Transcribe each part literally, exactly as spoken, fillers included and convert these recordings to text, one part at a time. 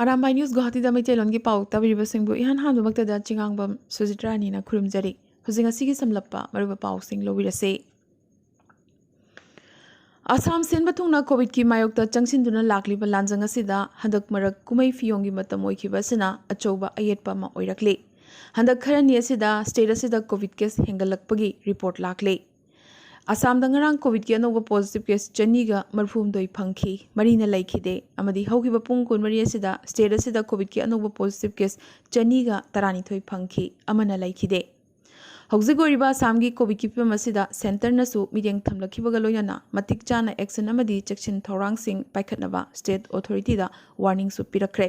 Arambai news ꯒꯨꯋꯥꯍꯥꯇꯤꯗ ꯃꯩꯇꯩꯂꯣꯟꯒꯤ ꯄꯥꯎ ꯇꯥꯕꯤꯔꯤꯕꯁꯤꯡꯕꯨ ꯏꯍꯥꯟ ꯍꯥꯟꯕꯃꯛꯇꯗ ꯆꯤꯉꯥꯡꯕꯝ ꯁꯨꯖꯤꯠ ꯔꯥꯅꯤꯅ ꯈꯨꯔꯨꯝꯖꯔꯤ꯫ ꯍꯧꯖꯤꯛ ꯉꯁꯤꯒꯤ ꯁꯝꯂꯞꯄ ꯃꯔꯨꯑꯣꯏꯕ ꯄꯥꯎꯁꯤꯡ ꯂꯧꯕꯤꯔꯁꯤ꯫ ꯑꯁꯥꯝ ꯁꯤꯟꯕ ꯊꯨꯡꯅ ꯀꯣꯚꯤꯗꯀꯤ ꯃꯥꯌꯣꯛꯇ ꯆꯪꯁꯤꯟꯗꯨꯅ ꯂꯥꯛꯂꯤꯕ ꯂꯥꯟꯖꯪ ꯑꯁꯤꯗ ꯍꯟꯗꯛ ꯃꯔꯛ ꯀꯨꯝꯍꯩ ꯐꯤꯌꯣꯡꯒꯤ ꯃꯇꯝ ꯑꯣꯏꯈꯤꯕ ꯑꯁꯤꯅ ꯑꯆꯧꯕ ꯑꯌꯦꯠꯄ ꯑꯃ ꯑꯣꯏꯔꯛꯂꯤ꯫ ꯍꯟꯗꯛ ꯈꯔꯅꯤ ꯑꯁꯤꯗ ꯁ꯭ꯇꯦꯠ ꯑꯁꯤꯗ ꯀꯣꯚꯤꯗ ꯀꯦꯁ ꯍꯦꯟꯒꯠꯂꯛꯄꯒꯤ ꯔꯤꯄꯣꯔꯠ ꯂꯥꯛꯂꯤ꯫ ꯑꯁꯥꯝꯗ ꯉꯔꯥꯡ ꯀꯣꯚꯤꯗꯀꯤ ꯑꯅꯧꯕ ꯄꯣꯖꯤꯇꯤꯚ ꯀꯦꯁ ꯆꯅꯤꯒ ꯃꯔꯤꯐꯨꯍꯨꯝꯗꯣꯏ ꯐꯪꯈꯤ, ꯃꯔꯤꯅ ꯂꯩꯈꯤꯗꯦ, ꯑꯃꯗꯤ ꯍꯧꯈꯤꯕ ꯄꯨꯡ ꯀꯨꯟꯃꯔꯤ ꯑꯁꯤꯗ ꯁ꯭ꯇꯦꯠ ꯑꯁꯤꯗ ꯀꯣꯚꯤꯗꯀꯤ ꯑꯅꯧꯕ ꯄꯣꯖꯤꯇꯤꯚ ꯀꯦꯁ ꯆꯅꯤꯒ ꯇꯔꯥꯅꯤꯊꯣꯏ ꯐꯪꯈꯤ, ꯑꯃꯅ ꯂꯩꯈꯤꯗꯦ꯫ ꯍꯧꯖꯤꯛ ꯑꯣꯏꯔꯤꯕ ꯑꯁꯥꯝꯒꯤ ꯀꯣꯚꯤꯗꯀꯤ ꯐꯤꯕꯝ ꯑꯁꯤꯗ ꯁꯦꯟꯇꯔꯅꯁꯨ ꯃꯤꯠꯌꯦꯡ ꯊꯝꯂꯛꯈꯤꯕꯒ ꯂꯣꯏꯅꯅ ꯃꯇꯤꯛ ꯆꯥꯅ ꯑꯦꯛꯁꯟ ꯑꯃꯗꯤ ꯆꯦꯛꯁꯤꯟ ꯊꯧꯔꯥꯡꯁꯤꯡ ꯄꯥꯏꯈꯠꯅꯕ ꯁ꯭ꯇꯦꯠ ꯑꯣꯊꯣꯔꯤꯇꯤꯗ ꯋꯥꯔꯅꯤꯡꯁꯨ ꯄꯤꯔꯛꯈ꯭ꯔꯦ꯫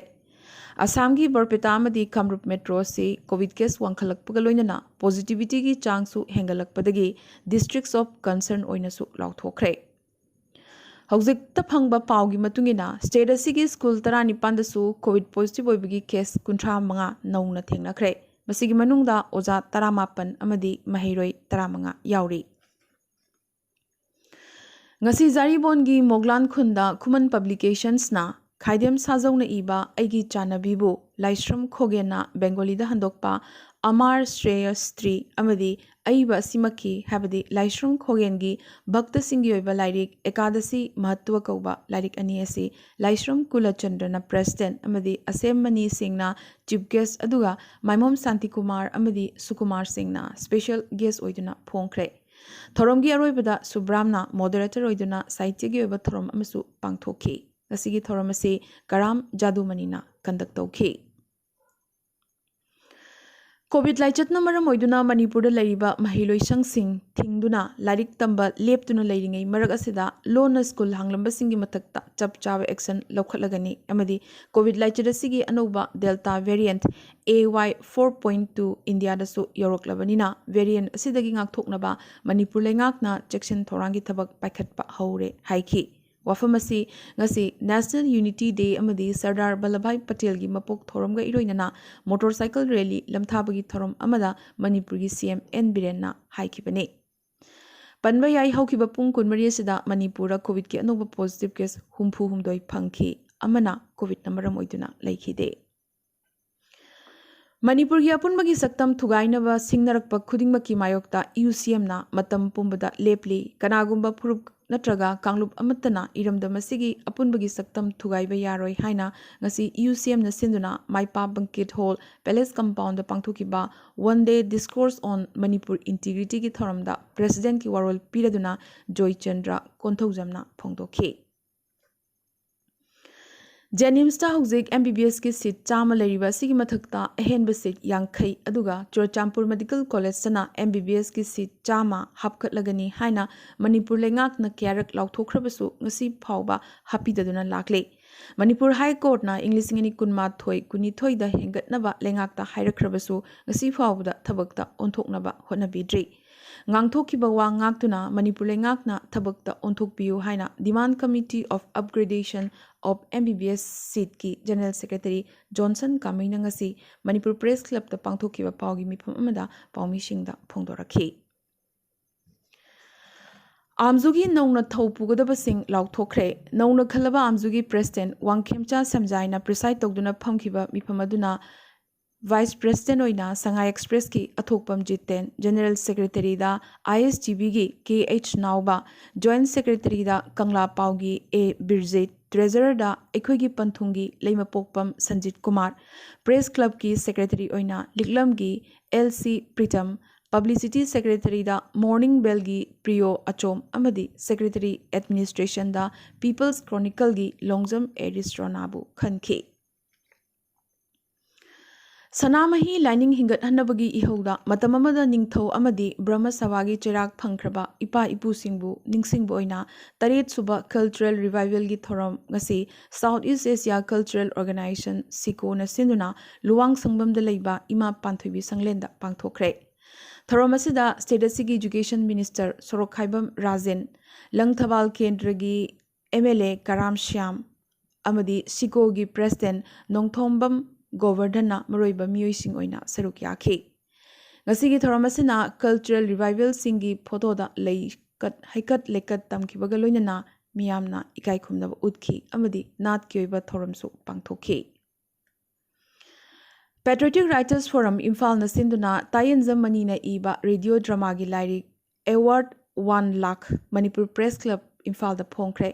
ꯑꯁꯥꯝꯒꯤ ꯕꯔꯄꯦꯇꯥ ꯑꯃꯗꯤ ꯀꯥꯃꯔꯨꯞ ꯃꯦꯇ꯭ꯔꯣ ꯑꯁꯤ ꯀꯣꯚꯤꯗ ꯀꯦꯁ ꯋꯥꯡꯈꯠꯂꯛꯄꯒ ꯂꯣꯏꯅꯅ ꯄꯣꯖꯤꯇꯤꯚꯤꯇꯤꯒꯤ ꯆꯥꯡꯁꯨ ꯍꯦꯟꯒꯠꯂꯛꯄꯗꯒꯤ districts of concern ꯑꯣꯏꯅꯁꯨ ꯂꯥꯎꯊꯣꯛꯈ꯭ꯔꯦ꯫ ꯍꯧꯖꯤꯛꯇ ꯐꯪꯕ ꯄꯥꯎꯒꯤ ꯃꯇꯨꯡ ꯏꯟꯅ, ꯁ꯭ꯇꯦꯠ ꯑꯁꯤꯒꯤ ꯁ꯭ꯀꯨꯜ ꯇꯔꯥꯅꯤꯄꯥꯟꯗꯁꯨ ꯀꯣꯚꯤꯗ ꯄꯣꯖꯤꯇꯤꯚ ꯑꯣꯏꯕꯒꯤ ꯀꯦꯁ ꯀꯨꯟꯊ꯭ꯔꯥ ꯃꯉꯥ ꯅꯧꯅ ꯊꯦꯡꯅꯈ꯭ꯔꯦ꯫ ꯃꯁꯤꯒꯤ ꯃꯅꯨꯡꯗ ꯑꯣꯖꯥ ꯇꯔꯥꯃꯥꯄꯟ ꯑꯃꯗꯤ ꯃꯍꯩꯔꯣꯏ ꯇꯔꯥꯃꯉꯥ ꯌꯥꯎꯔꯤ꯫ ꯉꯁꯤ ꯖꯥꯔꯤꯕꯣꯟꯒꯤ ꯃꯣꯒ꯭ꯂꯥꯟ ꯈꯨꯟꯗ ꯈꯨꯃꯟ ꯄꯕ꯭ꯂꯤꯀꯦꯁꯟꯁꯅ ꯈꯥꯏꯗꯦꯝ ꯁꯥꯖꯧꯅ ꯏꯕ ꯑꯩꯒꯤ ꯆꯥꯟꯅꯕꯤꯕꯨ ꯂꯥꯏꯁ꯭ꯔꯝ ꯈꯣꯒꯦꯟꯅ ꯕꯦꯡꯒꯣꯂꯤꯗ ꯍꯟꯗꯣꯛꯄ ꯑꯃꯥꯔ ꯁ꯭ꯔꯦꯌꯁꯇ꯭ꯔꯤ ꯑꯃꯗꯤ ꯑꯏꯕ ꯑꯁꯤꯃꯛꯀꯤ, ꯍꯥꯏꯕꯗꯤ ꯂꯥꯏꯁ꯭ꯔꯝ ꯈꯣꯒꯦꯟꯒꯤ ꯚꯛꯇꯁꯤꯡꯒꯤ ꯑꯣꯏꯕ ꯂꯥꯏꯔꯤꯛ ꯑꯦꯀꯥꯗꯁꯤ ꯃꯍꯠꯇ꯭ꯋ ꯀꯧꯕ ꯂꯥꯏꯔꯤꯛ ꯑꯅꯤ ꯑꯁꯤ ꯂꯥꯏꯁ꯭ꯔꯝ ꯀꯨꯂꯆꯟꯗ꯭ꯔꯅ ꯄ꯭ꯔꯦꯁꯤꯗꯦꯟꯠ ꯑꯃꯗꯤ ꯑꯁꯦꯝ ꯃꯅꯤ ꯁꯤꯡꯅ ꯆꯤꯐ ꯒꯦꯁ꯭ꯠ, ꯑꯗꯨꯒ ꯃꯥꯏꯃꯣꯝ ꯁꯥꯟꯇꯤꯀꯨꯃꯥꯔ ꯑꯃꯗꯤ ꯁꯨꯀꯨꯃꯥꯔ ꯁꯤꯡꯅ ꯁ꯭ꯄꯦꯁꯦꯜ ꯒꯦꯁ꯭ꯠ ꯑꯣꯏꯗꯨꯅ ꯐꯣꯡꯈ꯭ꯔꯦ꯫ ꯊꯧꯔꯝꯒꯤ ꯑꯔꯣꯏꯕꯗ ꯁꯨꯕ꯭ꯔꯥꯝꯅ ꯃꯣꯗꯔꯦꯇꯔ ꯑꯣꯏꯗꯨꯅ ꯁꯥꯍꯤꯇ꯭ꯌꯒꯤ ꯑꯣꯏꯕ ꯊꯧꯔꯝ ꯑꯃꯁꯨ ꯄꯥꯡꯊꯣꯛꯈꯤ꯫ ꯉꯁꯤꯒꯤ ꯊꯧꯔꯝ ꯑꯁꯤ ꯀꯔꯥꯝ ꯖꯥꯗꯨꯃꯅꯤꯅ ꯀꯟꯗꯛ ꯇꯧꯈꯤ꯫ ꯀꯣꯚꯤꯗ ꯂꯥꯏꯆꯠꯅ ꯃꯔꯝ ꯑꯣꯏꯗꯨꯅ ꯃꯅꯤꯄꯨꯔꯗ ꯂꯩꯔꯤꯕ ꯃꯍꯩꯂꯣꯏꯁꯪꯁꯤꯡ ꯊꯤꯡꯗꯨꯅ ꯂꯥꯏꯔꯤꯛ ꯇꯝꯕ ꯂꯦꯞꯇꯨꯅ ꯂꯩꯔꯤꯉꯩ ꯃꯔꯛ ꯑꯁꯤꯗ ꯂꯣꯟꯅ ꯁ꯭ꯀꯨꯜ ꯍꯥꯡꯂꯝꯕꯁꯤꯡꯒꯤ ꯃꯊꯛꯇ ꯆꯞ ꯆꯥꯕ ꯑꯦꯛꯁꯟ ꯂꯧꯈꯠꯂꯒꯅꯤ ꯑꯃꯗꯤ ꯀꯣꯚꯤꯗ ꯂꯥꯏꯆꯠ ꯑꯁꯤꯒꯤ ꯑꯅꯧꯕ ꯗꯦꯜꯇꯥ ꯚꯦꯔꯤꯌꯦꯟꯠ ꯑꯦ ꯋꯥꯏ ꯐꯣꯔ ꯄꯣꯏꯟꯠ ꯇꯨ ꯏꯟꯗꯤꯌꯥꯗꯁꯨ ꯌꯧꯔꯛꯂꯕꯅꯤꯅ, ꯚꯦꯔꯤꯌꯦꯟꯠ ꯑꯁꯤꯗꯒꯤ ꯉꯥꯛꯊꯣꯛꯅꯕ ꯃꯅꯤꯄꯨꯔ ꯂꯩꯉꯥꯛꯅ ꯆꯦꯛꯁꯤꯟ ꯊꯧꯔꯥꯡꯒꯤ ꯊꯕꯛ ꯄꯥꯏꯈꯠꯄ ꯍꯧꯔꯦ ꯍꯥꯏꯈꯤ꯫ ꯋꯥꯐꯝ ꯑꯁꯤ ꯉꯁꯤ National Unity Day ꯑꯃꯗꯤ ꯁꯔꯗꯥꯔ ꯚꯜꯂꯚꯚꯥꯏ ꯄꯇꯦꯜꯒꯤ ꯃꯄꯣꯛ ꯊꯧꯔꯝꯒ ꯏꯔꯣꯏꯅꯅ ꯃꯣꯇꯣꯔ ꯁꯥꯏꯀꯜ ꯔꯦꯂꯤ ꯂꯝꯊꯥꯕꯒꯤ ꯊꯧꯔꯝ ꯑꯃꯗ ꯃꯅꯤꯄꯨꯔꯒꯤ ꯁꯤ ꯑꯦꯝ ꯑꯦꯟ ꯕꯤꯔꯦꯟꯅ ꯍꯥꯏꯈꯤꯕꯅꯤ꯫ ꯄꯟꯕ ꯌꯥꯏ, ꯍꯧꯈꯤꯕ ꯄꯨꯡ ꯀꯨꯟꯃꯔꯤ ꯑꯁꯤꯗ ꯃꯅꯤꯄꯨꯔꯗ ꯀꯣꯚꯤꯗꯀꯤ ꯑꯅꯧꯕ ꯄꯣꯖꯤꯇꯤꯚ ꯀꯦꯁ ꯍꯨꯝꯐꯨ ꯍꯨꯝꯗꯣꯏ ꯐꯪꯈꯤ꯫ ꯑꯃꯅ ꯀꯣꯚꯤꯗꯅ ꯃꯔꯝ ꯑꯣꯏꯗꯨꯅ ꯂꯩꯈꯤꯗꯦ꯫ ꯃꯅꯤꯄꯨꯔꯒꯤ ꯑꯄꯨꯟꯕꯒꯤ ꯁꯛꯇꯝ ꯊꯨꯒꯥꯏꯅꯕ ꯁꯤꯡꯅꯔꯛꯄ ꯈꯨꯗꯤꯡꯃꯛꯀꯤ ꯃꯥꯌꯣꯛꯇ ꯏꯌꯨ ꯁꯤ ꯑꯦꯝꯅ ꯃꯇꯝ ꯄꯨꯝꯕꯗ ꯂꯦꯞꯂꯤ꯫ ꯀꯅꯥꯒꯨꯝꯕ ꯐꯨꯔꯨꯞ ꯅꯠꯇ꯭ꯔꯒ ꯀꯥꯡꯂꯨꯞ ꯑꯃꯠꯇꯅ ꯏꯔꯝꯗꯝ ꯑꯁꯤꯒꯤ ꯑꯄꯨꯟꯕꯒꯤ ꯁꯛꯇꯝ ꯊꯨꯒꯥꯏꯕ ꯌꯥꯔꯣꯏ ꯍꯥꯏꯅ ꯉꯁꯤ ꯏꯌꯨ ꯁꯤ ꯑꯦꯝꯅ ꯁꯤꯟꯗꯨꯅ ꯃꯥꯏꯄꯥ ꯕꯪꯀꯦꯠ ꯍꯣꯜ, ꯄꯦꯂꯦꯁ ꯀꯝꯄꯥꯎꯟꯗ ꯄꯥꯡꯊꯣꯛꯈꯤꯕ One Day Discourse on Manipur Integrityꯒꯤ ꯊꯧꯔꯝꯗ ꯄ꯭ꯔꯦꯁꯤꯗꯦꯟꯠꯀꯤ ꯋꯥꯔꯣꯜ ꯄꯤꯔꯗꯨꯅ ꯖꯣꯏꯆꯟꯗ꯭ꯔ ꯀꯣꯟꯊꯧꯖꯝꯅ ꯐꯣꯡꯗꯣꯛꯈꯤ꯫ ꯖꯦꯅꯤꯝꯁꯇ ꯍꯧꯖꯤꯛ ꯑꯦꯝ ꯕꯤ ꯕꯤ ꯑꯦꯁꯀꯤ ꯁꯤꯠ ꯆꯥꯝꯃ ꯂꯩꯔꯤꯕ ꯑꯁꯤꯒꯤ ꯃꯊꯛꯇ ꯑꯍꯦꯟꯕ ꯁꯤꯠ ꯌꯥꯡꯈꯩ, ꯑꯗꯨꯒ ꯆꯨꯔꯆꯥꯟꯄꯨꯔ ꯃꯦꯗꯤꯀꯦꯜ ꯀꯣꯂꯦꯖꯇꯅ ꯑꯦꯝ ꯕꯤ ꯕꯤ ꯑꯦꯁꯀꯤ ꯁꯤꯠ ꯆꯥꯝꯃ ꯍꯥꯞꯀꯠꯂꯒꯅꯤ ꯍꯥꯏꯅ ꯃꯅꯤꯄꯨꯔ ꯂꯩꯉꯥꯛꯅ ꯀꯌꯥꯔꯛ ꯂꯥꯎꯊꯣꯛꯈ꯭ꯔꯕꯁꯨ ꯉꯁꯤ ꯐꯥꯎꯕ ꯍꯥꯞꯄꯤꯗꯗꯨꯅ ꯂꯥꯛꯂꯤ꯫ ꯃꯅꯤꯄꯨꯔ ꯍꯥꯏ ꯀꯣꯔꯠꯅ ꯏꯪ ꯂꯤꯁꯤꯡ ꯑꯅꯤ ꯀꯨꯟꯃꯥꯊꯣꯏ ꯀꯨꯟꯅꯤꯊꯣꯏꯗ ꯍꯦꯟꯒꯠꯅꯕ ꯂꯩꯉꯥꯛꯇ ꯍꯥꯏꯔꯛꯈ꯭ꯔꯕꯁꯨ ꯉꯁꯤ ꯐꯥꯎꯕꯗ ꯊꯕꯛꯇ ꯑꯣꯟꯊꯣꯛꯅꯕ ꯍꯣꯠꯅꯕꯤꯗ꯭ꯔꯤ꯫ ꯉꯥꯡꯊꯣꯛꯈꯤꯕ ꯋꯥ ꯉꯥꯛꯇꯨꯅ ꯃꯅꯤꯄꯨꯔ ꯂꯩꯉꯥꯛꯅ ꯊꯕꯛꯇ ꯑꯣꯟꯊꯣꯛꯄꯤꯌꯨ ꯍꯥꯏꯅ Demand Committee of Upgradation of M B B S Seatꯀꯤ ꯖꯦꯅꯔꯦꯜ ꯁꯦꯀ꯭ꯔꯦꯇꯔꯤ ꯖꯣꯟꯁꯟ ꯀꯥꯃꯩꯅ ꯉꯁꯤ ꯃꯅꯤꯄꯨꯔ ꯄ꯭ꯔꯦꯁ ꯀ꯭ꯂꯕꯇ ꯄꯥꯡꯊꯣꯛꯈꯤꯕ ꯄꯥꯎꯒꯤ ꯃꯤꯐꯝ ꯑꯃꯗ ꯄꯥꯎꯃꯤꯁꯤꯡꯗ ꯐꯣꯡꯗꯣꯔꯛꯈꯤ꯫ ꯑꯥꯝꯖꯨꯒꯤ ꯅꯧꯅ ꯊꯧ ꯄꯨꯒꯗꯕꯁꯤꯡ ꯂꯥꯎꯊꯣꯛꯈ꯭ꯔꯦ꯫ ꯅꯧꯅ ꯈꯜꯂꯕ ꯑꯥꯝꯖꯨꯒꯤ ꯄ꯭ꯔꯦꯁꯤꯗꯦꯟꯠ ꯋꯥꯡꯈꯦꯝꯆꯥ ꯁꯦꯝꯖꯥꯏꯅ ꯄ꯭ꯔꯤꯁꯥꯏꯗ ꯇꯧꯗꯨꯅ ꯐꯝꯈꯤꯕ ꯃꯤꯐꯝ ꯑꯗꯨꯅ ꯚꯥꯏꯁ ꯄ꯭ꯔꯦꯁꯤꯗꯦꯟꯠ ꯑꯣꯏꯅ ꯁꯉꯥꯏ ꯑꯦꯛꯁꯄ꯭ꯔꯦꯁꯀꯤ ꯑꯊꯣꯛꯄꯝ ꯖꯤꯇꯦꯟ, ꯖꯦꯅꯔꯦꯜ ꯁꯦꯀ꯭ꯔꯦꯇꯔꯤꯗ ꯑꯥꯏ ꯑꯦꯁ ꯖꯤ ꯕꯤꯒꯤ ꯀꯦ ꯑꯩꯆ ꯅꯥꯎꯕ, ꯖꯣꯏꯟꯠ ꯁꯦꯀ꯭ꯔꯦꯇꯔꯤꯗ ꯀꯪꯂꯥ ꯄꯥꯎꯒꯤ ꯑꯦ ꯕꯤꯔꯖꯤꯠ, ꯇ꯭ꯔꯦꯖꯔꯔꯗ ꯑꯩꯈꯣꯏꯒꯤ ꯄꯟꯊꯨꯡꯒꯤ ꯂꯩꯃꯄꯣꯛꯄꯝ ꯁꯟꯖꯤꯠ ꯀꯨꯃꯥꯔ, ꯄ꯭ꯔꯦꯁ ꯀ꯭ꯂꯕꯀꯤ ꯁꯦꯀ꯭ꯔꯦꯇꯔꯤ ꯑꯣꯏꯅ ꯂꯤꯛꯂꯝꯒꯤ ꯑꯦꯜ ꯁꯤ ꯄ꯭ꯔꯤꯇꯝ, ꯄꯕ꯭ꯂꯤꯁꯤꯇꯤ ꯁꯦꯀ꯭ꯔꯦꯇꯔꯤꯗ ꯃꯣꯔꯅꯤꯡ ꯕꯦꯜꯒꯤ ꯄ꯭ꯔꯤꯌꯣ ꯑꯆꯣꯝ ꯑꯃꯗꯤ ꯁꯦꯀ꯭ꯔꯦꯇꯔꯤ ꯑꯦꯗꯃꯤꯅꯤꯁꯇ꯭ꯔꯦꯁꯟꯗ ꯄꯤꯄꯜꯁ ꯀ꯭ꯔꯣꯅꯤꯀꯜꯒꯤ ꯂꯣꯡꯖꯝ ꯑꯦꯔꯤꯁ ꯔꯣꯅꯥꯕꯨ ꯈꯟꯈꯤ꯫ ꯁꯅꯥꯃꯍꯤ ꯂꯥꯏꯅꯤꯡ ꯍꯤꯡꯒꯠꯍꯟꯅꯕꯒꯤ ꯏꯍꯧꯗ ꯃꯇꯝ ꯑꯃꯗ ꯅꯤꯡꯊꯧ ꯑꯃꯗꯤ ꯕ꯭ꯔꯍꯃ ꯁꯚꯥꯒꯤ ꯆꯩꯔꯥꯛ ꯐꯪꯈ꯭ꯔꯕ ꯏꯄꯥ ꯏꯄꯨꯁꯤꯡꯕꯨ ꯅꯤꯡꯁꯤꯡꯕ ꯑꯣꯏꯅ ꯇꯔꯦꯠ ꯁꯨꯕ ꯀꯜꯆꯔꯦꯜ ꯔꯤꯚꯥꯏꯚꯦꯜꯒꯤ ꯊꯧꯔꯝ ꯉꯁꯤ ꯁꯥꯎꯠ ꯏꯁ ꯑꯦꯁꯤꯌꯥ ꯀꯜꯆꯔꯦꯜ ꯑꯣꯔꯒꯅꯥꯏꯖꯦꯁꯟ, ꯁꯤꯀꯣꯅ ꯁꯤꯟꯗꯨꯅ ꯂꯨꯋꯥꯡ ꯁꯪꯕꯝꯗ ꯂꯩꯕ ꯏꯃꯥ ꯄꯥꯟꯊꯣꯏꯕꯤ ꯁꯪꯂꯦꯟꯗ ꯄꯥꯡꯊꯣꯛꯈ꯭ꯔꯦ꯫ ꯊꯧꯔꯝ ꯑꯁꯤꯗ ꯁ꯭ꯇꯦꯠ ꯑꯁꯤꯒꯤ ꯏꯖꯨꯀꯦꯁꯟ ꯃꯤꯅꯤꯁꯇꯔ ꯁꯣꯔꯣꯛꯈꯥꯏꯕꯝ ꯔꯥꯖꯦꯟ, ꯂꯪꯊꯕꯥꯜ ꯀꯦꯟꯗ꯭ꯔꯒꯤ ꯑꯦꯝ ꯑꯦꯜ ꯑꯦ ꯀꯔꯥꯝ ꯁ꯭ꯌꯥꯝ ꯑꯃꯗꯤ ꯁꯤꯀꯣꯒꯤ ꯄ꯭ꯔꯦꯁꯤꯗꯦꯟꯠ ꯅꯣꯡꯊꯣꯝꯕꯝ ꯒꯣꯕꯔꯙꯟꯅ ꯃꯔꯨꯑꯣꯏꯕ ꯃꯤꯑꯣꯏꯁꯤꯡ ꯑꯣꯏꯅ ꯁꯔꯨꯛ ꯌꯥꯈꯤ꯫ ꯉꯁꯤꯒꯤ ꯊꯧꯔꯝ ꯑꯁꯤꯅ ꯀꯜꯆꯔꯦꯜ ꯔꯤꯚꯥꯏꯚꯦꯜꯁꯤꯡꯒꯤ ꯐꯣꯇꯣꯗ ꯂꯩꯀꯠ, ꯍꯩꯀꯠ ꯂꯩꯀꯠ ꯇꯝꯈꯤꯕꯒ ꯂꯣꯏꯅꯅ ꯃꯤꯌꯥꯝꯅ ꯏꯀꯥꯏ ꯈꯨꯝꯅꯕ ꯎꯠꯈꯤ ꯑꯃꯗꯤ ꯅꯥꯠꯀꯤ ꯑꯣꯏꯕ ꯊꯧꯔꯝꯁꯨ ꯄꯥꯡꯊꯣꯛꯈꯤ꯫ Patriotic Writers Forum ꯏꯝꯐꯥꯜꯅ ꯁꯤꯟꯗꯨꯅ ꯇꯥꯌꯦꯟꯖꯝ ꯃꯅꯤꯅ ꯏꯕ ꯔꯦꯗꯤꯑꯣ ꯗ꯭ꯔꯃꯥꯒꯤ ꯂꯥꯏꯔꯤꯛ Award One Lakh Manipur Press Club ꯏꯝꯐꯥꯜꯗ ꯐꯣꯡꯈ꯭ꯔꯦ꯫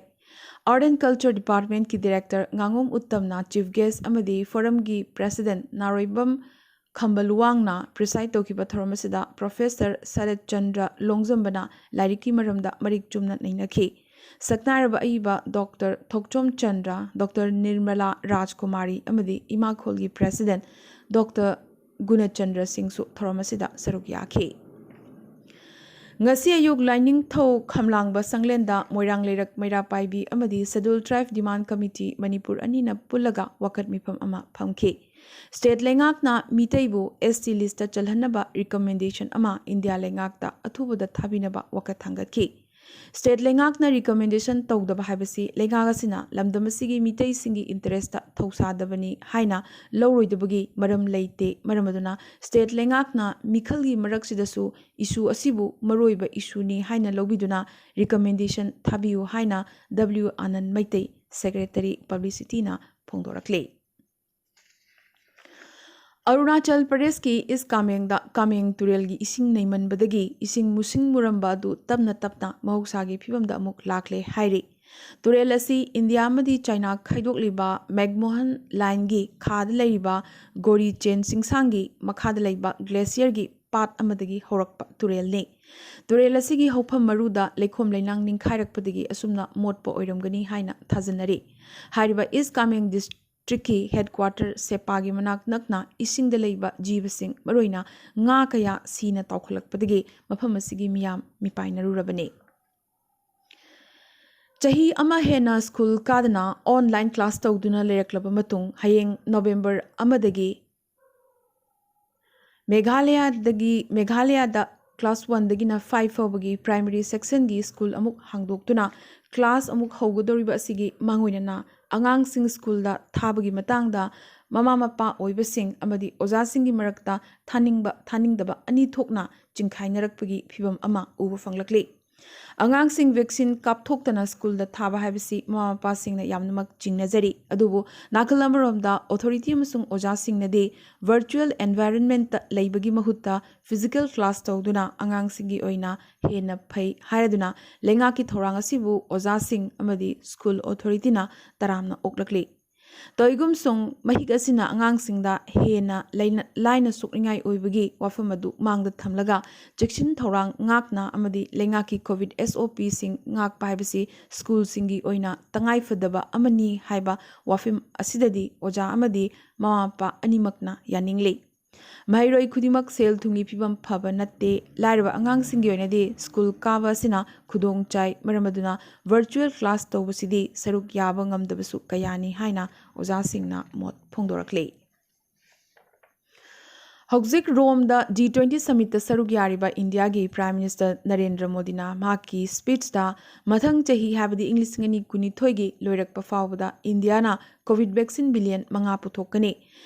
Art and Culture Departmentꯀꯤ Director ꯉꯥꯉꯣꯝ ꯎꯠꯇꯝꯅ Chief Guest ꯑꯃꯗꯤ Forumꯒꯤ President ꯅꯥꯔꯣꯏꯕꯝ ꯈꯝꯕꯂꯨꯋꯥꯡꯅ preside ꯇꯧꯈꯤꯕ ꯊꯧꯔꯝ ꯑꯁꯤꯗ Professor ꯁꯔꯠ ꯆꯟꯗ꯭ꯔ ꯂꯣꯡꯖꯝꯕꯅ ꯂꯥꯏꯔꯤꯛꯀꯤ ꯃꯔꯝꯗ ꯃꯔꯤꯛ ꯆꯨꯝꯅ ꯅꯩꯅꯈꯤ꯫ ꯁꯛꯅꯥꯏꯔꯕ ꯑꯏꯕ Doctor ꯊꯣꯛꯆꯣꯝ ꯆꯟꯗ꯭ꯔ, Doctor ꯅꯤꯔꯃꯂꯥ ꯔꯥꯖꯀꯨꯃꯥꯔꯤ ꯑꯃꯗꯤ ꯏꯃꯥꯈꯣꯜꯒꯤ President Doctor ꯒꯨꯅꯆꯟꯗ꯭ꯔ ꯁꯤꯡꯁꯨ ꯊꯧꯔꯝ ꯑꯁꯤꯗ ꯁꯔꯨꯛ ꯌꯥꯈꯤ꯫ ꯉꯁꯤ ꯑꯌꯨꯛ ꯂꯥꯏꯅꯤꯡꯊꯧ ꯈꯝꯂꯥꯡꯕ ꯁꯪꯂꯦꯟꯗ ꯃꯣꯏꯔꯥꯡ ꯂꯩꯔꯛ ꯃꯩꯔꯥ ꯄꯥꯏꯕꯤ ꯑꯃꯗꯤ Scheduled Tribe Demand Committee Manipur ꯑꯅꯤꯅ ꯄꯨꯜꯂꯒ ꯋꯥꯀꯠ ꯃꯤꯐꯝ ꯑꯃ ꯐꯝꯈꯤ꯫ State ꯂꯩꯉꯥꯛꯅ ꯃꯤꯇꯩꯕꯨ S T listꯇ ꯆꯜꯍꯟꯅꯕ recommendation ꯑꯃ ꯏꯟꯗꯤꯌꯥ ꯂꯩꯉꯥꯛꯇ ꯑꯊꯨꯕꯗ ꯊꯥꯕꯤꯅꯕ ꯋꯥꯀꯠ ꯊꯥꯡꯒꯠꯈꯤ꯫ State ꯂꯩꯉꯥꯛꯅ recommendation ꯇꯧꯗꯕ ꯍꯥꯏꯕꯁꯤ ꯂꯩꯉꯥꯛ ꯑꯁꯤꯅ ꯂꯝꯗꯝ ꯑꯁꯤꯒꯤ ꯃꯤꯇꯩꯁꯤꯡꯒꯤ interestꯇ ꯊꯧꯁꯥꯗꯕꯅꯤ ꯍꯥꯏꯅ ꯂꯧꯔꯣꯏꯗꯕꯒꯤ ꯃꯔꯝ ꯂꯩꯇꯦ꯫ ꯃꯔꯝ ꯑꯗꯨꯅ state ꯂꯩꯉꯥꯛꯅ ꯃꯤꯈꯜꯒꯤ ꯃꯔꯛꯁꯤꯗꯁꯨ issue ꯑꯁꯤꯕꯨ ꯃꯔꯨꯑꯣꯏꯕ issueꯅꯤ ꯍꯥꯏꯅ ꯂꯧꯕꯤꯗꯨꯅ recommendation ꯊꯥꯕꯤꯌꯨ ꯍꯥꯏꯅ W ꯑꯥꯅꯟ ꯃꯩꯇꯩ, Secretary Publicityꯅ ꯐꯣꯡꯗꯣꯔꯛꯂꯤ꯫ ꯑꯔꯨꯅꯥꯆꯜ ꯄ꯭ꯔꯗꯦꯁꯀꯤ ꯏꯁ ꯀꯥꯃꯦꯡꯗ ꯀꯥꯃꯦꯡ ꯇꯨꯔꯦꯜꯒꯤ ꯏꯁꯤꯡ ꯅꯩꯃꯟꯕꯗꯒꯤ ꯏꯁꯤꯡ ꯃꯨꯁꯤꯡ ꯃꯨꯔꯝꯕ ꯑꯗꯨ ꯇꯞꯅ ꯇꯞꯅ ꯃꯍꯧꯁꯥꯒꯤ ꯐꯤꯕꯝꯗ ꯑꯃꯨꯛ ꯂꯥꯛꯂꯦ ꯍꯥꯏꯔꯤ꯫ ꯇꯨꯔꯦꯜ ꯑꯁꯤ ꯏꯟꯗꯤꯌꯥ ꯑꯃꯗꯤ ꯆꯥꯏꯅꯥ ꯈꯥꯏꯗꯣꯛꯂꯤꯕ ꯃꯦꯛꯃꯣꯍꯟ ꯂꯥꯏꯟꯒꯤ ꯈꯥꯗ ꯂꯩꯔꯤꯕ ꯒꯣꯔꯤ ꯆꯦꯟ ꯆꯤꯡꯁꯥꯡꯒꯤ ꯃꯈꯥꯗ ꯂꯩꯕ glacier ꯒꯤ ꯄꯥꯠ ꯑꯃꯗꯒꯤ ꯍꯧꯔꯛꯄ ꯇꯨꯔꯦꯜꯅꯤ꯫ ꯇꯨꯔꯦꯜ ꯑꯁꯤꯒꯤ ꯍꯧꯐꯝ ꯃꯔꯨꯗ ꯂꯩꯈꯣꯝ ꯂꯩꯅꯥꯡ ꯅꯤꯡꯈꯥꯏꯔꯛꯄꯗꯒꯤ ꯑꯁꯨꯝꯅ ꯃꯣꯠꯄ ꯑꯣꯏꯔꯝꯒꯅꯤ ꯍꯥꯏꯅ ꯊꯥꯖꯅꯔꯤ꯫ ꯍꯥꯏꯔꯤꯕ ꯏꯁ ꯀꯥꯃꯦꯡ ꯗꯤꯁꯇ꯭ꯔꯤꯛꯀꯤ headquarter ꯁꯦꯄꯥꯒꯤ ꯃꯅꯥꯛ ꯅꯛꯅ ꯏꯁꯤꯡꯗ ꯂꯩꯕ ꯖꯤꯕꯁꯤꯡ, ꯃꯔꯨꯑꯣꯏꯅ ꯉꯥ ꯀꯌꯥ ꯁꯤꯅ ꯇꯥꯎꯈꯠꯂꯛꯄꯗꯒꯤ ꯃꯐꯝ ꯑꯁꯤꯒꯤ ꯃꯤꯌꯥꯝ ꯃꯤꯄꯥꯏꯅꯔꯨꯔꯕꯅꯤ꯫ ꯆꯍꯤ ꯑꯃ ꯍꯦꯟꯅ ꯁ꯭ꯀꯨꯜ ꯀꯥꯗꯅ online class ꯇꯧꯗꯨꯅ ꯂꯩꯔꯛꯂꯕ ꯃꯇꯨꯡ, ꯍꯌꯦꯡ ꯅꯣꯕꯦꯝꯕꯔ ꯑꯃꯗꯒꯤ ꯃꯦꯘꯥꯂꯌꯥꯗꯒꯤ, ꯃꯦꯘꯥꯂꯌꯥꯗ class one ꯗꯒꯤꯅ five ꯐꯥꯎꯕꯒꯤ primary section ꯒꯤ ꯁ꯭ꯀꯨꯜ ꯑꯃꯨꯛ ꯍꯥꯡꯗꯣꯛꯇꯨꯅ class ꯑꯃꯨꯛ ꯍꯧꯒꯗꯧꯔꯤꯕ ꯑꯁꯤꯒꯤ ꯃꯥꯡꯑꯣꯏꯅꯅ ꯑꯉꯥꯡꯁꯤꯡ ꯁ꯭ꯀꯨꯜꯗ ꯊꯥꯕꯒꯤ ꯃꯇꯥꯡꯗ ꯃꯃꯥ ꯃꯄꯥ ꯑꯣꯏꯕꯁꯤꯡ ꯑꯃꯗꯤ ꯑꯣꯖꯥꯁꯤꯡꯒꯤ ꯃꯔꯛꯇ ꯊꯥꯅꯤꯡꯕ ꯊꯥꯅꯤꯡꯗꯕ ꯑꯅꯤ ꯊꯣꯛꯅ ꯆꯤꯡꯈꯥꯏꯅꯔꯛꯄꯒꯤ ꯐꯤꯚꯝ ꯑꯃ ꯎꯕ ꯐꯪꯂꯛꯂꯤ꯫ ꯑꯉꯥꯡꯁꯤꯡ ꯚꯦꯛꯁꯤꯟ ꯀꯥꯞꯊꯣꯛꯇꯅ ꯁ꯭ꯀꯨꯜꯗ ꯊꯥꯕ ꯍꯥꯏꯕꯁꯤ ꯃꯃꯥ ꯃꯄꯥꯁꯤꯡꯅ ꯌꯥꯝꯅꯃꯛ ꯆꯤꯡꯅꯖꯔꯤ꯫ ꯑꯗꯨꯕꯨ ꯅꯥꯀꯜ ꯑꯃꯔꯣꯝꯗ ꯑꯣꯊꯣꯔꯤꯇꯤ ꯑꯃꯁꯨꯡ ꯑꯣꯖꯥꯁꯤꯡꯅꯗꯤ ꯚꯔꯆꯨꯋꯦꯜ ꯑꯦꯟꯚꯥꯏꯔꯟꯃꯦꯟꯠꯇ ꯂꯩꯕꯒꯤ ꯃꯍꯨꯠꯇ ꯐꯤꯖꯤꯀꯦꯜ ꯀ꯭ꯂꯥꯁ ꯇꯧꯗꯨꯅ ꯑꯉꯥꯡꯁꯤꯡꯒꯤ ꯑꯣꯏꯅ ꯍꯦꯟꯅ ꯐꯩ ꯍꯥꯏꯔꯗꯨꯅ ꯂꯩꯉꯥꯛꯀꯤ ꯊꯧꯔꯥꯡ ꯑꯁꯤꯕꯨ ꯑꯣꯖꯥꯁꯤꯡ ꯑꯃꯗꯤ ꯁ꯭ꯀꯨꯜ ꯑꯣꯊꯣꯔꯤꯇꯤꯅ ꯇꯔꯥꯝꯅ ꯑꯣꯛꯂꯛꯂꯤ꯫ ꯇꯧꯏꯒꯨꯝꯁꯨꯡ ꯃꯍꯤꯛ ꯑꯁꯤꯅ ꯑꯉꯥꯡꯁꯤꯡꯗ ꯍꯦꯟꯅ ꯂꯥꯏꯅ ꯁꯣꯛꯅꯤꯡꯉꯥꯏ ꯑꯣꯏꯕꯒꯤ ꯋꯥꯐꯝ ꯑꯗꯨ ꯃꯥꯡꯗ ꯊꯝꯂꯒ ꯆꯦꯛꯁꯤꯟ ꯊꯧꯔꯥꯡ ꯉꯥꯛꯅ ꯑꯃꯗꯤ ꯂꯩꯉꯥꯛꯀꯤ ꯀꯣꯚꯤꯗ SOPꯁꯤꯡ ꯉꯥꯛꯄ ꯍꯥꯏꯕꯁꯤ ꯁ꯭ꯀꯨꯜꯁꯤꯡꯒꯤ ꯑꯣꯏꯅ ꯇꯉꯥꯏꯐꯗꯕ ꯑꯃꯅꯤ ꯍꯥꯏꯕ ꯋꯥꯐꯝ ꯑꯁꯤꯗꯗꯤ ꯑꯣꯖꯥ ꯑꯃꯗꯤ ꯃꯃꯥ ꯃꯄꯥ ꯑꯅꯤꯃꯛꯅ ꯌꯥꯅꯤꯡꯂꯤ꯫ ꯃꯍꯩꯔꯣꯏ ꯈꯨꯗꯤꯡꯃꯛ ꯁꯦꯜ ꯊꯨꯝꯒꯤ ꯐꯤꯕꯝ ꯐꯕ ꯅꯠꯇꯦ꯫ ꯂꯥꯏꯔꯕ ꯑꯉꯥꯡꯁꯤꯡꯒꯤ ꯑꯣꯏꯅꯗꯤ ꯁ꯭ꯀꯨꯜ ꯀꯥꯕ ꯑꯁꯤꯅ ꯈꯨꯗꯣꯡ ꯆꯥꯏ꯫ ꯃꯔꯝ ꯑꯗꯨꯅ ꯚꯔꯆꯨꯋꯦꯜ ꯀ꯭ꯂꯥꯁ ꯇꯧꯕꯁꯤꯗꯤ ꯁꯔꯨꯛ ꯌꯥꯕ ꯉꯝꯗꯕꯁꯨ ꯀꯌꯥꯅꯤ ꯍꯥꯏꯅ ꯑꯣꯖꯥꯁꯤꯡꯅ ꯃꯣꯠ ꯐꯣꯡꯗꯣꯔꯛꯂꯤ꯫ ꯍꯧꯖꯤꯛ ꯔꯣꯝꯗ G twenty summitꯇ ꯁꯔꯨꯛ ꯌꯥꯔꯤꯕ ꯏꯟꯗꯤꯌꯥꯒꯤ Prime Minister ꯅꯔꯦꯟꯗ꯭ꯔ ꯃꯣꯗꯤꯅ ꯃꯍꯥꯛꯀꯤ ꯁ꯭ꯄꯤꯆꯇ ꯃꯊꯪ ꯆꯍꯤ, ꯍꯥꯏꯕꯗꯤ ꯏꯪ ꯂꯤꯁꯤꯡ ꯑꯅꯤ ꯀꯨꯟꯅꯤꯊꯣꯏꯒꯤ ꯂꯣꯏꯔꯛꯄ ꯐꯥꯎꯕꯗ ꯏꯟꯗꯤꯌꯥꯅ ꯀꯣꯚꯤꯗ ꯚꯦꯛꯁꯤꯟ ꯕꯤꯂꯤꯌꯟ ꯃꯉꯥ ꯄꯨꯊꯣꯛꯀꯅꯤ꯫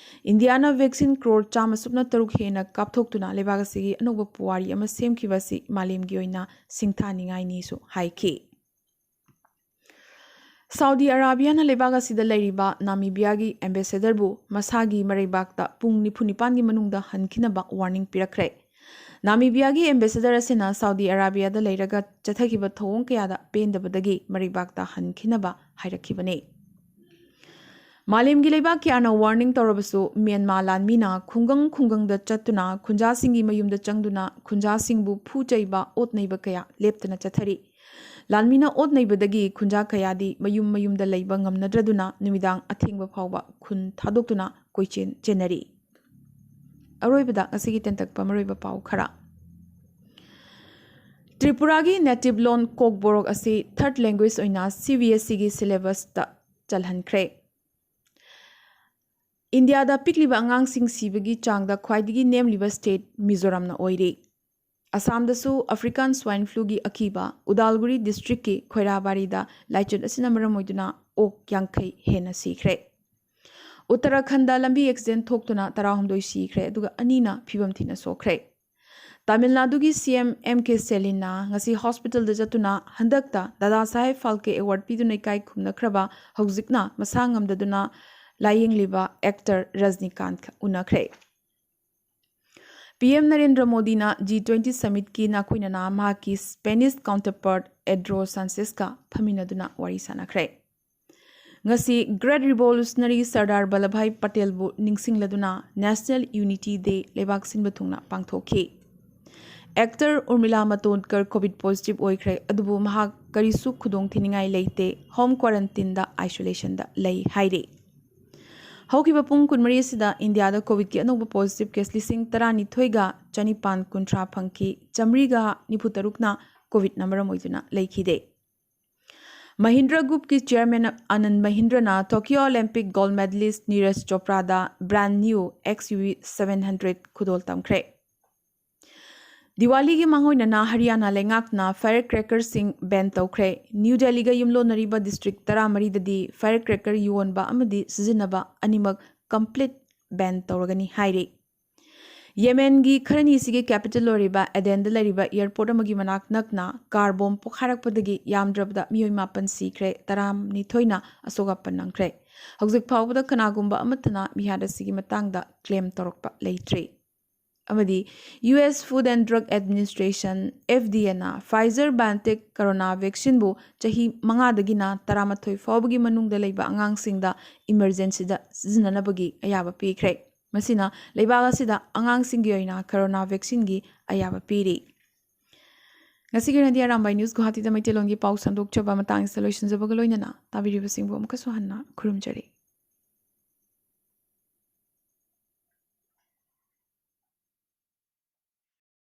ꯏꯟꯗꯤꯌꯥꯅ ꯚꯦꯛꯁꯤꯟ ꯀ꯭ꯔꯣꯔ ꯆꯥꯝꯃ ꯁꯨꯞꯅ ꯇꯔꯨꯛ ꯍꯦꯟꯅ ꯀꯥꯞꯊꯣꯛꯇꯨꯅ ꯂꯩꯕꯥꯛ ꯑꯁꯤꯒꯤ ꯑꯅꯧꯕ ꯄꯨꯋꯥꯔꯤ ꯑꯃ ꯁꯦꯝꯈꯤꯕ ꯑꯁꯤ ꯃꯥꯂꯦꯝꯒꯤ ꯑꯣꯏꯅ ꯁꯤꯡꯊꯥꯅꯤꯡꯉꯥꯏꯅꯤꯁꯨ ꯍꯥꯏꯈꯤ꯫ ꯁꯥꯎꯗꯤ ꯑꯔꯥꯕꯤꯌꯥꯅ ꯂꯩꯕꯥꯛ ꯑꯁꯤꯗ ꯂꯩꯔꯤꯕ ꯅꯥꯃꯤꯕꯤꯌꯥꯒꯤ ꯑꯦꯝꯕꯦꯁꯦꯗꯔꯕꯨ ꯃꯁꯥꯒꯤ ꯃꯔꯩꯕꯥꯛꯇ ꯄꯨꯡ ꯅꯤꯐꯨ ꯅꯤꯄꯥꯟꯒꯤ ꯃꯅꯨꯡꯗ ꯍꯟꯈꯤꯅꯕ ꯋꯥꯔꯅꯤꯡ ꯄꯤꯔꯛꯈ꯭ꯔꯦ꯫ ꯅꯥꯃꯤꯕꯤꯌꯥꯒꯤ ꯑꯦꯝꯕꯦꯁꯦꯗꯔ ꯑꯁꯤꯅ ꯁꯥꯎꯗꯤ ꯑꯔꯥꯕꯤꯌꯥꯗ ꯂꯩꯔꯒ ꯆꯠꯊꯈꯤꯕ ꯊꯧꯑꯣꯡ ꯀꯌꯥꯗ ꯄꯦꯟꯗꯕꯗꯒꯤ ꯃꯔꯩꯕꯥꯛꯇ ꯍꯟꯈꯤꯅꯕ ꯍꯥꯏꯔꯛꯈꯤꯕꯅꯤ꯫ ꯃꯥꯂꯦꯝꯒꯤ ꯂꯩꯕꯥꯛ ꯀꯌꯥꯅ ꯋꯥꯔꯅꯤꯡ ꯇꯧꯔꯕꯁꯨ, ꯃ꯭ꯌꯥꯟꯃꯥꯔ ꯂꯥꯟꯃꯤꯅ ꯈꯨꯡꯒꯪ ꯈꯨꯡꯒꯪꯗ ꯆꯠꯇꯨꯅ ꯈꯨꯟꯖꯥꯁꯤꯡꯒꯤ ꯃꯌꯨꯝꯗ ꯆꯪꯗꯨꯅ ꯈꯨꯟꯖꯥꯁꯤꯡꯕꯨ ꯐꯨ ꯆꯩꯕ, ꯑꯣꯠ ꯅꯩꯕ ꯀꯌꯥ ꯂꯦꯞꯇꯅ ꯆꯠꯊꯔꯤ꯫ ꯂꯥꯟꯃꯤꯅ ꯑꯣꯠ ꯅꯩꯕꯗꯒꯤ ꯈꯨꯟꯖꯥ ꯀꯌꯥꯗꯤ ꯃꯌꯨꯝ ꯃꯌꯨꯝꯗ ꯂꯩꯕ ꯉꯝꯅꯗ꯭ꯔꯗꯨꯅ ꯅꯨꯃꯤꯗꯥꯡ ꯑꯊꯦꯡꯕ ꯐꯥꯎꯕ ꯈꯨꯟ ꯊꯥꯗꯣꯛꯇꯨꯅ ꯀꯣꯏꯆꯦꯟ ꯆꯦꯟꯅꯔꯤ꯫ ꯑꯔꯣꯏꯕꯗ ꯉꯁꯤꯒꯤ ꯇꯦꯟꯇꯛꯄ ꯃꯔꯨꯑꯣꯏꯕ ꯄꯥꯎ ꯈꯔ꯫ ꯇ꯭ꯔꯤꯄꯨꯔꯥꯒꯤ ꯅꯦꯇꯤꯚ ꯂꯣꯟ ꯀꯣꯛꯕꯣꯔꯣꯛ ꯑꯁꯤ ꯊꯔꯗ ꯂꯦꯡꯒ꯭ꯋꯦꯖ ꯑꯣꯏꯅ CBSEꯒꯤ ꯁꯤꯂꯦꯕꯁꯇ ꯆꯜꯍꯟꯈ꯭ꯔꯦ꯫ ꯏꯟꯗꯤꯌꯥꯗ ꯄꯤꯛꯂꯤꯕ ꯑꯉꯥꯡꯁꯤꯡ ꯁꯤꯕꯒꯤ ꯆꯥꯡꯗ ꯈ꯭ꯋꯥꯏꯗꯒꯤ ꯅꯦꯝꯂꯤꯕ ꯁ꯭ꯇꯦꯠ ꯃꯤꯖꯣꯔꯥꯝꯅ ꯑꯣꯏꯔꯤ꯫ ꯑꯁꯥꯝꯗꯁꯨ ꯑꯐ꯭ꯔꯤꯀꯥꯟ ꯁ꯭ꯋꯥꯏꯟ ꯐ꯭ꯂꯨꯒꯤ ꯑꯀꯤꯕ꯫ ꯎꯗꯥꯜꯒꯨꯔꯤ ꯗꯤꯁꯇ꯭ꯔꯤꯛꯀꯤ ꯈꯣꯏꯔꯥꯕꯥꯔꯤꯗ ꯂꯥꯏꯆꯠ ꯑꯁꯤꯅ ꯃꯔꯝ ꯑꯣꯏꯗꯨꯅ ꯑꯣꯛ ꯌꯥꯡꯈꯩ ꯍꯦꯟꯅ ꯁꯤꯈ꯭ꯔꯦ꯫ ꯎꯠꯇꯔꯥꯈꯟꯗ ꯂꯝꯕꯤ ꯑꯦꯛꯁꯤꯗꯦꯟ ꯊꯣꯛꯇꯨꯅ ꯇꯔꯥꯍꯨꯝꯗꯣꯏ ꯁꯤꯈ꯭ꯔꯦ, ꯑꯗꯨꯒ ꯑꯅꯤꯅ ꯐꯤꯕꯝ ꯊꯤꯅ ꯁꯣꯛꯈ꯭ꯔꯦ꯫ ꯇꯥꯃꯤꯜ ꯅꯥꯗꯨꯒꯤ ꯁꯤ ꯑꯦꯝ ꯑꯦꯝ ꯀꯦ ꯁ꯭ꯇꯦꯂꯤꯟꯅ ꯉꯁꯤ ꯍꯣꯁꯄꯤꯇꯥꯜꯗ ꯆꯠꯇꯨꯅ ꯍꯟꯗꯛꯇ ꯗꯥꯗꯥ ꯁꯥꯍꯦꯕ ꯐꯥꯜꯀꯦ ꯑꯦꯋꯥꯔꯗ ꯄꯤꯗꯨꯅ ꯏꯀꯥꯏ ꯈꯨꯝꯅꯈ꯭ꯔꯕ, ꯍꯧꯖꯤꯛꯅ ꯃꯁꯥ ꯉꯝꯗꯗꯨꯅ ꯂꯥꯌꯦꯡꯂꯤꯕ ꯑꯦꯛꯇꯔ ꯔꯖꯅꯤꯀꯥꯟꯠ ꯎꯅꯈ꯭ꯔꯦ꯫ ꯄꯤ ꯑꯦꯝ ꯅꯔꯦꯟꯗ꯭ꯔ ꯃꯣꯗꯤꯅ ꯖꯤ ꯇ꯭ꯋꯦꯟꯇꯤ ꯁꯃꯤꯠꯀꯤ ꯅꯥꯈꯣꯏꯅꯅꯥ ꯃꯍꯥꯛꯀꯤ ꯁ꯭ꯄꯦꯅꯤꯁ ꯀꯥꯎꯟꯇꯔꯄꯥꯔꯠ ꯑꯦꯗ꯭ꯔꯣ ꯁꯥꯟꯆꯦꯁꯀ ꯐꯝꯃꯤꯟꯅꯗꯨꯅ ꯋꯥꯔꯤ ꯁꯥꯟꯅꯈ꯭ꯔꯦ꯫ ꯉꯁꯤ ꯒ꯭ꯔꯦꯠ ꯔꯤꯚꯣꯂꯨꯁꯅꯔꯤ ꯁꯔꯗꯥꯔ ꯕꯜꯂꯚꯚꯥꯏ ꯄꯇꯦꯜꯕꯨ ꯅꯤꯡꯁꯤꯡꯂꯗꯨꯅ ꯅꯦꯁꯅꯦꯜ ꯌꯨꯅꯤꯇꯤ ꯗꯦ ꯂꯩꯕꯥꯛ ꯁꯤꯟꯕ ꯊꯨꯡꯅ ꯄꯥꯡꯊꯣꯛꯈꯤ꯫ Actor Urmila Matondkar Covid positive ꯑꯣꯏꯈ꯭ꯔꯦ, ꯑꯗꯨꯕꯨ ꯃꯍꯥꯛ ꯀꯔꯤꯁꯨ ꯈꯨꯗꯣꯡꯊꯤꯅꯤꯡꯉꯥꯏ ꯂꯩꯇꯦ, ꯍꯣꯝ ꯀ꯭ꯋꯥꯔꯟꯇꯤꯟꯗ, ꯑꯥꯏꯁꯣꯂꯦꯁꯟꯗ ꯂꯩ ꯍꯥꯏꯔꯤ꯫ ꯍꯧꯈꯤꯕ ꯄꯨꯡ ꯀꯨꯟꯃꯔꯤ ꯑꯁꯤꯗ ꯏꯟꯗꯤꯌꯥꯗ ꯀꯣꯚꯤꯗꯀꯤ ꯑꯅꯧꯕ ꯄꯣꯖꯤꯇꯤꯚ ꯀꯦꯁ ꯂꯤꯁꯤꯡ ꯇꯔꯥꯅꯤꯊꯣꯏꯒ ꯆꯅꯤꯄꯥꯟ ꯀꯨꯟꯊ꯭ꯔꯥ ꯐꯪꯈꯤ, ꯆꯥꯃꯔꯤꯒ ꯅꯤꯐꯨ ꯇꯔꯨꯛꯅ ꯀꯣꯚꯤꯗꯅ ꯃꯔꯝ ꯑꯣꯏꯗꯨꯅ ꯂꯩꯈꯤꯗꯦ꯫ ꯃꯍꯤꯟꯗ꯭ꯔ ꯒ꯭ꯔꯨꯞꯀꯤ ꯆꯤꯌꯔꯃꯦꯟ ꯑꯅꯟ ꯃꯍꯤꯟꯗ꯭ꯔꯅ Tokyo Olympic gold medalist Neeraj ꯆꯣꯄ꯭ꯔꯥꯗ brand new X U V seven hundred ꯈꯨꯗꯣꯜ ꯇꯝꯈ꯭ꯔꯦ꯫ ꯗꯤꯋꯥꯂꯤꯒꯤ ꯃꯥꯡꯑꯣꯏꯅꯅ ꯍꯔꯤꯌꯥꯅꯥ ꯂꯩꯉꯥꯛꯅ ꯐꯥꯌꯔ ꯀ꯭ꯔꯦꯀꯔꯁꯤꯡ ꯕꯦꯟ ꯇꯧꯈ꯭ꯔꯦ꯫ ꯅ꯭ꯌꯨ ꯗꯦꯜꯂꯤꯒ ꯌꯨꯝꯂꯣꯟꯅꯔꯤꯕ ꯗꯤꯁꯇ꯭ꯔꯤꯛ ꯇꯔꯥꯃꯔꯤꯗꯗꯤ ꯐꯥꯌꯔ ꯀ꯭ꯔꯦꯀꯔ ꯌꯣꯟꯕ ꯑꯃꯗꯤ ꯁꯤꯖꯤꯟꯅꯕ ꯑꯅꯤꯃꯛ ꯀꯝꯄ꯭ꯂꯤꯠ ꯕꯦꯟ ꯇꯧꯔꯒꯅꯤ ꯍꯥꯏꯔꯤ꯫ ꯌꯦꯃꯦꯟꯒꯤ ꯈꯔꯅꯤꯁꯤꯒꯤ ꯀꯦꯄꯤꯇꯦꯜ ꯑꯣꯏꯔꯤꯕ ꯑꯦꯗꯦꯟꯗ ꯂꯩꯔꯤꯕ ꯑꯦꯌꯔꯄꯣꯔꯠ ꯑꯃꯒꯤ ꯃꯅꯥꯛ ꯅꯛꯅ ꯀꯥꯔ ꯕꯣꯝ ꯄꯣꯈꯥꯏꯔꯛꯄꯗꯒꯤ ꯌꯥꯝꯗ꯭ꯔꯕꯗ ꯃꯤꯑꯣꯏ ꯃꯥꯄꯟ ꯁꯤꯈ꯭ꯔꯦ, ꯇꯔꯥꯅꯤꯊꯣꯏꯅ ꯑꯁꯣꯛ ꯑꯄꯟ ꯅꯪꯈ꯭ꯔꯦ꯫ ꯍꯧꯖꯤꯛ ꯐꯥꯎꯕꯗ ꯀꯅꯥꯒꯨꯝꯕ ꯑꯃꯠꯇꯅ ꯃꯤꯍꯥꯠ ꯑꯁꯤꯒꯤ ꯃꯇꯥꯡꯗ ꯀ꯭ꯂꯦꯝ ꯇꯧꯔꯛꯄ ꯂꯩꯇ꯭ꯔꯤ꯫ ꯑꯃꯗꯤ U S Food and Drug Administration, F D Aꯅ Pfizer BioNTech ꯀꯣꯔꯣꯅꯥ ꯚꯦꯛꯁꯤꯟꯕꯨ ꯆꯍꯤ ꯃꯉꯥꯗꯒꯤꯅ ꯇꯔꯥꯃꯥꯊꯣꯏ ꯐꯥꯎꯕꯒꯤ ꯃꯅꯨꯡꯗ ꯂꯩꯕ ꯑꯉꯥꯡꯁꯤꯡꯗ ꯏꯃꯔꯖꯦꯟꯁꯤꯗ ꯁꯤꯖꯤꯟꯅꯅꯕꯒꯤ ꯑꯌꯥꯕ ꯄꯤꯈ꯭ꯔꯦ꯫ ꯃꯁꯤꯅ ꯂꯩꯕꯥꯛ ꯑꯁꯤꯗ ꯑꯉꯥꯡꯁꯤꯡꯒꯤ ꯑꯣꯏꯅ ꯀꯣꯔꯣꯅꯥ ꯚꯦꯛꯁꯤꯟꯒꯤ ꯑꯌꯥꯕ ꯄꯤꯔꯤ꯫ ꯉꯁꯤꯒꯤ ꯑꯣꯏꯅꯗꯤ ꯑꯔꯥꯝꯕꯥꯏ ꯅ꯭ꯌꯨꯁ ꯒꯨꯋꯥꯍꯥꯇꯤꯗ ꯃꯩꯇꯩꯂꯣꯟꯒꯤ ꯄꯥꯎ ꯁꯟꯗꯣꯛꯆꯕ ꯃꯇꯥꯡ ꯑꯁꯤꯗ ꯂꯣꯏꯁꯤꯟꯖꯕꯒ ꯂꯣꯏꯅꯅ ꯇꯥꯕꯤꯔꯤꯕꯁꯤꯡꯕꯨ ꯑꯃꯨꯛꯀꯁꯨ ꯍꯟꯅ ꯈꯨꯔꯨꯝꯖꯔꯤ꯫